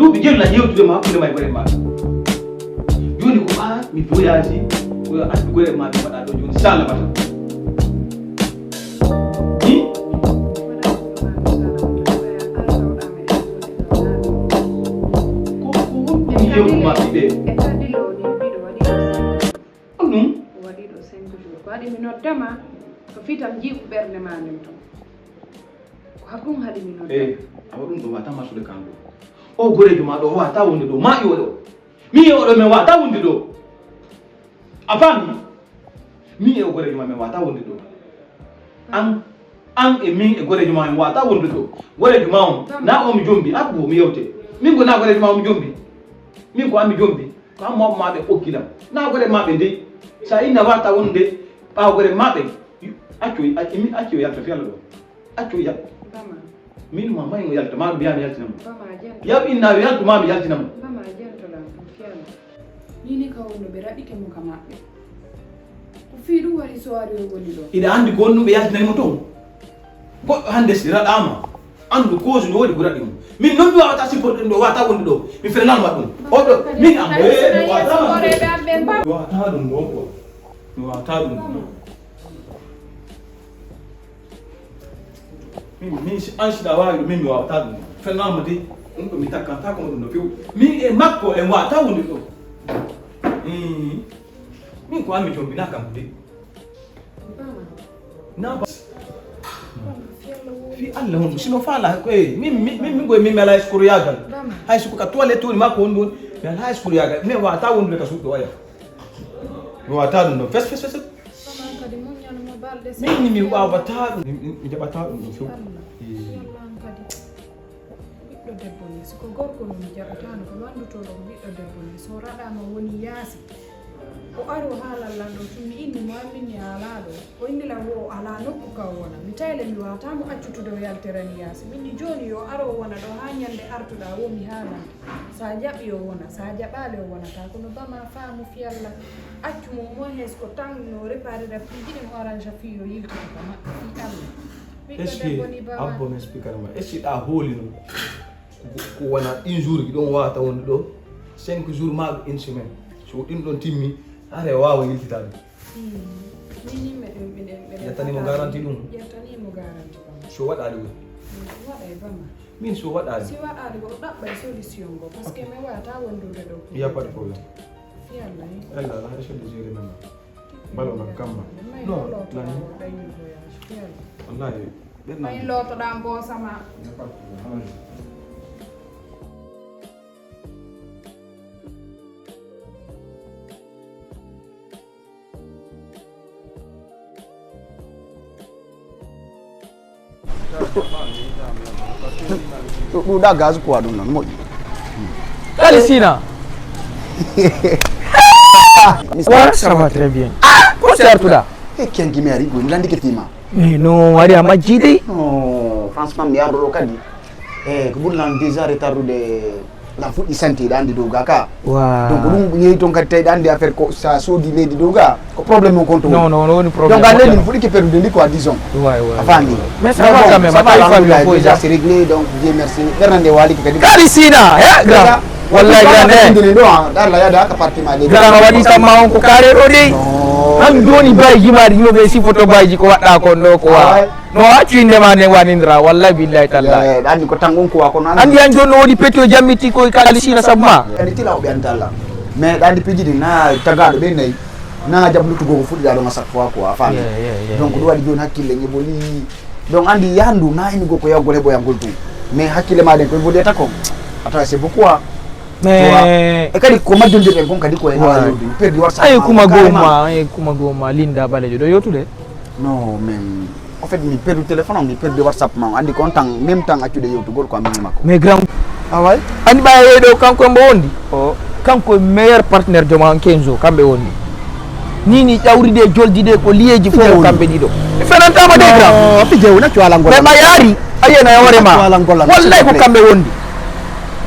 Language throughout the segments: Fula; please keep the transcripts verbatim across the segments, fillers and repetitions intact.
Duuɓi jeeɗu na yewtude ma hakkunde ma e gore ma. Jooni ko ɓaa mi voyage, ko yo addu gore ma mi waɗa ɗo jooni sala bata. Ni? Ko ko honɗum yewtu ma ɓiɓɓe? Honɗum? O waɗi ɗo cinq jours. Ko waɗi mi noddama, ko fitam jiiɓu ɓernde ma nden ton. Ko hakkun haɗi mi nodda. Eh, awa ɗum ɗo wata masude kan ɗo. O gorejo ma ɗo wata wonde ɗo. Ma iwo ɗo. Mi e oɗo men wata wonde ɗo. A faami? Mi e o gorejo ma men wata wonde ɗo. An, an e min e gorejo ma men wata wonde ɗo. Gorejo ma on, na o mi jombi, abbo mi yewte. Min ko na gorejo ma o mi jombi. Min ko ami jombi. Ko an mo ma ɓe okkilam. Na gore ma ɓe ndey. Sa inna wata wonde ɓawo gore ma ɓe. Accu, accu, accu yalta fi Allah ɗo. Accu yal. Bama. Min ma mayi mo yalta, ma ɗum biya mi yaltina mo. Bama jen. Yab inna yaltu ma mi yaltina mo. Bama jen to ɗan, ɗum fiyano. Ni ni ka wonno ɓe raɗike mo ka maɓɓe. Ko fii ɗum waɗi so ari o woni ɗo. Iɗa anndi ko honɗum ɓe yaltinani mo toon? Goɗɗo hannde si raɗaama, anndu cause no woodi ko raɗi mo. Min noon mi waawata supporter ɗum ɗo, waawata wonde ɗo. Mi frenanma ɗum. O ɗo, min am, eh, mi waawata ɗum. Mi waawata ɗum ɗo, quoi. Mi waawata ɗum ɗo. Min, min si an siɗa waawi ɗum, min mi waawata ɗum. Fennama de, ɗum ɗo mi takkanta ko ɗum no few. Min e makko en waawata wonde ɗo. Mm. Min ko an mi jombina kam de. Na ba. Fi Allah hon sino fala ko e min min min go min mela escroc yagal. Hay suko ka toilette woni makko on don. Mi ala escroc yagal. Mi waawata wonde ka suɗɗo oya. Mi waawata ɗum ɗo. Fes, fes, fes, fes. Min ni mi waawata ɗum. Mi, mi, mi jaɓata ɗum ɗo few. Eh. Ɓiɗɗo debbo ni, si ko gorko no mi jaɓataano, ko mi anndotooɗo ko ɓiɗɗo debbo ni. So raɗaama woni yaasi, o ari o haalal lan ɗo, tun mi inni mo, an min ni a alaa ɗo. O inni lan wo o alaa nokku ka o wona. Mi tawi le mi waawataa mo accutude o yaltirani yaasi. Min ni jooni yo o ar o wona ɗo haa ñannde artuɗaa wo mi haalante. So a jaɓii o wona, so a jaɓaali o wonata. Kono bama faamu fii Alla, accu mo au moins ko tan no réparira piiji ɗin o aranja fii yo yiltito ka maɓɓe fii Alla. Est-ce que abbo mi expliquer ma? Est-ce que ɗa hoolino ko, ko wona une jour ki ɗon wawata wonde ɗo cinq jours ma une semaine? So ɗin ɗon timmi, hare wawa yiltitade. Hmm. Min ni meɗen, meɗen, meɗen yettani mo garanti ɗum? Yettani mo garanti kam. So waɗali ɗum? Hmm, waɗay bama. Min so waɗali. Si waɗali ko ɗaɓɓay solution go, parce que mi wawata wondude ɗo. Il y a pas de problème. Fi Alla, eh? Alla, Alla, essaie de gérer maintenant. Balo na kamba. Non, lani. Wallahi, ɓerna. May lotoɗa ngoosa ma. Ɗuuɗa gaz quoi, ɗum noon moƴƴi. Kadi Sina. Wa, ça va très bien. Ah, ko sertuɗa? E kenki mi ari goni landi ke tima. Eh, no wari a majji de. No, franchement mi arɗo ɗo kadi. Eh, ko ɓuri lan déjà retardude lan fuɗɗi santi ɗa andi dow ga ka. Wa. Donc ɗum yehi toon kadi tawi ɗa andi affaire ko sa soodi leydi dow ga. Ko problème on kon to. Non, non, non, woni problème. Donc a leydi no fuɗɗike perdude ndi quoi, disons. Ouais, ouais. A faami. Mais ça va quand même, ça va, alhamdulillah, déjà c'est réglé, donc Dieu merci. Ɓernande waali kadi. Kadi Sina, eh, grand. Wallahi grand, eh. Ndene ɗo, ah, ɗa la yada ka parti ma leydi. Grand waɗi tamma on ko carré ɗo de. Non. An joni bayji ma ɗi yimɓe si photo bayji ko waɗɗa kon ɗo ko wa. Ah, ouais. No accu inde ma nden wanindira, wallahi billahi tallahi. Eh, ɗa andi ko tan on ko wa kono andi. Andi an joni no woni peti o jammiti koye kalisina sabu ma. Andi tila o ɓe anta Allah. Mais ɗa andi piiji ɗi na tagaɗo ɓe nayi. Na jaɓ luttugo ko fuɗɗiɗa ɗon à chaque fois quoi, a faami. Yeah, yeah, yeah, donc yeah. Ɗum waɗi joni hakkille ñeboli. Donc andi yahandu na imi go ko yawgol heɓoyangol tun. Mais hakkille ma ɗen koye voliyata kon. Attends, c'est beaucoup, ah. Mais e kadi ko majjondirɗen kon kadi ko e ala yewdi. Perdi WhatsApp. Ay kuma goma, ay kuma goma Linda Balejo ɗo yewtude. Non, mais en fait, mi perdu téléphone, mi perdu WhatsApp ma. Andi kon tan, même tan accude yewtugol ko amini makko. Mais grand. Ah ouais? Andi ɓaye ɗo kanko mbo wondi. O. Kanko e meilleur partenaire joma Kenzo, kamɓe wondi. Ni ni ƴawri de joldi de ko liyeji fof kamɓe ɗiɗo. Mi fenantama de grand. Api jewu na cuwala ngol. Mais ma yaari, ayena e hoore ma. Wallahi ko kamɓe wondi.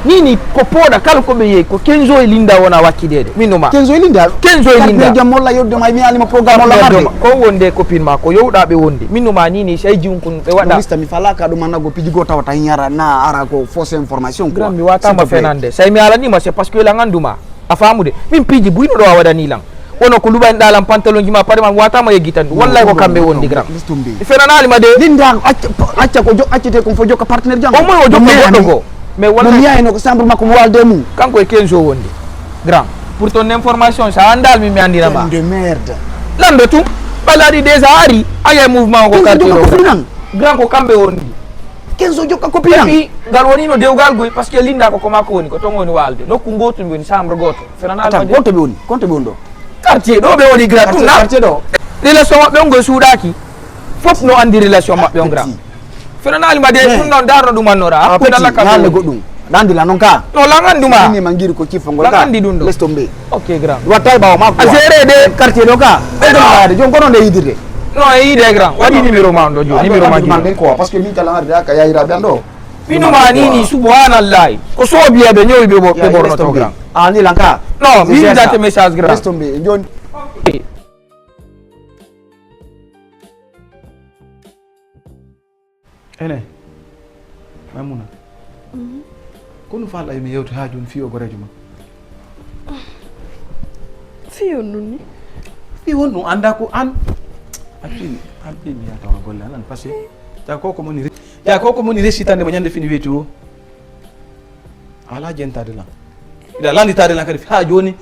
Ni ni ko pooɗa kala ko ɓe yehi ko Kenzo e Linda wona wakkideede. Min numa. Kenzo e Linda? Kenzo e Linda. Jam molla yodde ma mi alima programme molla marde. Ko wonde copine ma ko yowɗa ɓe wonde. Min numa ni ni sey jiwun kun ɓe waɗa. Mista mi falaka ɗum annago piji go tawata hin yara na ara ko fausse information quoi. Grand mi watama fenande. Sey mi alanima c'est parce que la nganduma. A famude. Min piji buyno ɗo a waɗani lan. Wono ko luɓanɗa lan pantalon ji ma paɗe ma mi watama yeggitan ɗum. Wallahi ko kamɓe wondi grand. Mi fenanali ma de. Linda acca acca ko jo accete kon fo jokka partenaire jam. Au moins o jokka goɗɗo go. Mais wallahi mi yayno ko chambre makko mo walde mum. Kanko e Kenzo wondi. Grand. Pour ton information sa andal min mi andinama. De merde. Lando tum. Ɓaɗa waɗi déjà ari. Aye mouvement ko quartier ɗo. Grand ko kamɓe wondi. Kenzo jokka copine am. Epi ngal woni no dewgal goy parce que Linda ko ko makko woni ko ton woni walde nokku gotum woni chambre goto. Fenanali ma de. Gonto ɓe woni gonto ɓe woni ɗo. Quartier ɗo ɓe woni grand ɗum na. Quartier ɗo. Relation maɓɓe on goy suuɗaki. Fof no andi relation maɓɓe on grand. Fenanali ma de ɗum ɗon darno ɗum annora. Hakkude Allah kam. Goɗɗum. Dandila non ka. No lan anduma. Ni ma ngiri ko ciffo ngol ka. Lan andi ɗum ɗo. Lesto mbe. Ok grand. Watta e ɓawo makko. A géré de. Quartier ɗo ka. Ɓe ɗon waade jon kono nde yidirde. No e yiide grand. Waɗi numéro ma on ɗo joni numéro ma joni. Parce que min kala arde ka yayiraɓe an ɗo. Minuma nini subhanallahi ko sobiyeɓe ñowiɓe ɓe bornoto grand. Ani lanka. Non min jate message grand. Lesto mbe joni. Ene. Maymuna. Kono faalɗa yo mi yewte haa jooni fii o goreejo ma? Fii on nun ni? Fii on ɗum annda ko an. A fii an fii mi yatawa golle an an parce que ja ko ko moni ja ko ko moni resitande mo ñande fini weeti o. Ala jentade lan. Ila landitade lan kadi haa jooni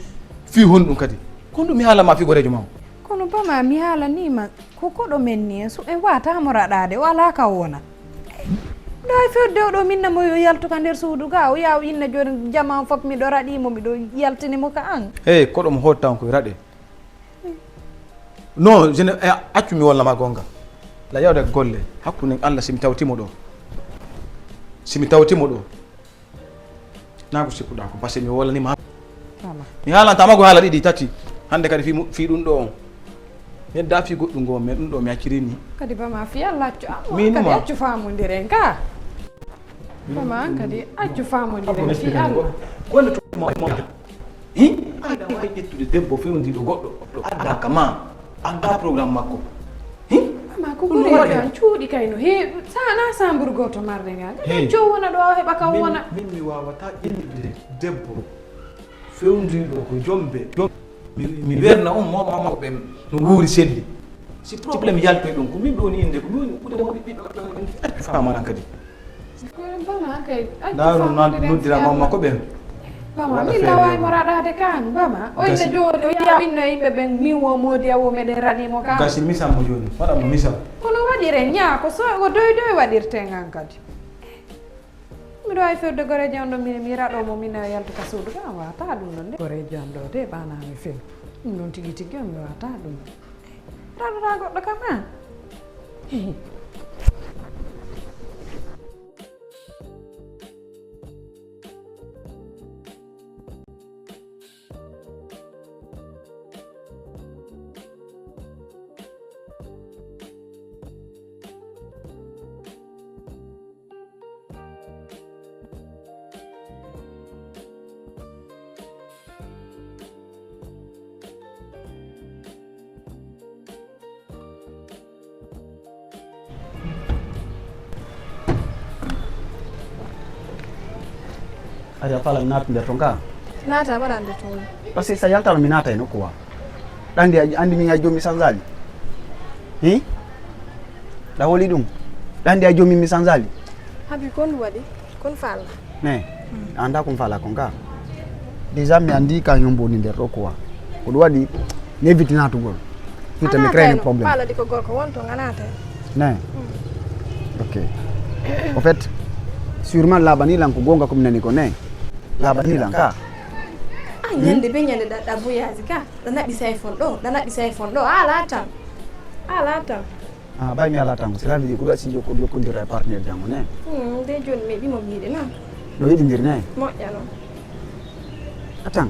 fii honɗum kadi. Ko ɗum mi haalama fii goreejo ma o? Kono bama mi haalanima ko koɗo men ni en so en watamo raɗade o ala ka wona. Ɗo e fewde o ɗo minna mo yo yaltu ka nder suudu ga o yaw inna joni jama on fof miɗo raɗimo miɗo yaltini mo ka an. Hey koɗo mo hottaw koye raɗe. Non je ne eh, accu mi wallama gonga. La yawde golle hakkude allah simi tawtimo ɗo. Simi tawtimo ɗo. Na ko sikkuɗa ko parce que mi wollanima. Mi haalantama ko haala ɗiɗi tati. Hannde kadi fi fi ɗum ɗo on. Nedda fi goɗɗum ngo men ɗum ɗo mi acciri ni. Kadi bama fi Allah accu amma kadi accu famondiren ka. Bama kadi accu famondiren fi Allah. Golle to mo mo. Hi? Ada wa ƴettude debbo fewndiɗo goɗɗo. Adda kama. Adda programme makko. Ama ko ɓuri tan cuuɗi kay no heewi sana sambur goto marde ngal kadi jow wona ɗo heɓa kam wona. Min mi wawata ƴellitde debbo fewndriɗo ko jombe mi werna on momama ko ɓen no wuuri selli. Si problème yaltoy ɗum ko min ɗoni inde ko min ɓude woni ɓiɓɓe famana kadi. Bama kay accu. Ndaa ɗum noon famondiren noddira fi Allah. Mamma ko ɓen. Bama min nawaymo raɗade kan bama o inna jooni o yaw inna yimɓe ɓen min wo modi awo meɗen raɗimo kan. Gasi misan mo jooni waɗa mo misan. Kono waɗiren ñaa ko so ko doy doy waɗirten an kadi. Miɗo wawi fewde goreejo on ɗo min mi raɗo mo min a yaltu ka suudu kan wata ɗum ɗon de goreejo on ɗo de ɓanami fel. Ɗum ɗon tigi tigi on mi wata ɗum. Raɗata goɗɗo kam an. Ari a faala mi naata nder ton ka? Naata waɗa nder ton. Parce que sa yaltano mi naata e nokku wa. Ɗandi andi min ay jommi sanzali. Hi? Ɗa holi ɗum? Ɗandi ay jommi mi sanzali. Habi kon waɗi? Kon faala. Ne. Anda kon faala kon ka. Déjà mi andi ka yombo ni nder ɗo quoi. Ko ɗum waɗi mi évite natugol. Hita mi créé problème. Faala di ko gorko won to nganata. Ne. Ok. Au fait, sûrement labani lan ko gonga ko mi nani ko ne. Labani lan ka. Ah, ñande be ñande da da voyage ka. Da naɓi sayfon ɗo, da naɓi sayfon ɗo. Ala tan. Ala tan. Ah, ɓay mi ala tango, c'est-à-dire ko ɗo si jokko jokkondira e partenaire jango ne. Hmm, de joni mi ɗimo miɗe na. No yiɗindiri ne. Moƴƴa non. Atan.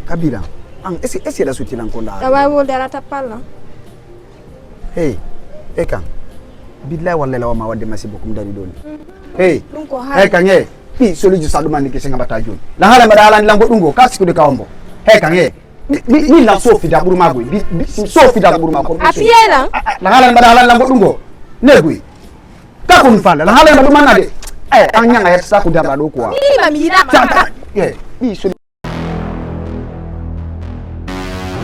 Kabila. An est-ce est-ce la suti lan ko la. Da way wolde ala tappal non. Hey, e kan. Billahi wallahi lawa ma wadde masibo kum dari ɗon. Hey. Ɗum ko hey kan hey. Pi soluji sa ɗumani ke senga bata joni. La hala mbaɗa halani lango ɗungo ka sikude ka ombo. He kan he. Mi mi la sofi da ɓurma goy. Bi bi sofi da ɓurma ko. A fiye nan? La hala mbaɗa halani lango ɗungo. Ne goy. Ka ko mi fala la hala mbaɗa ɗumana de. Eh an ñanga het sa ko dama ɗo quoi. Ima mi yiɗama. Eh. Pi soluji.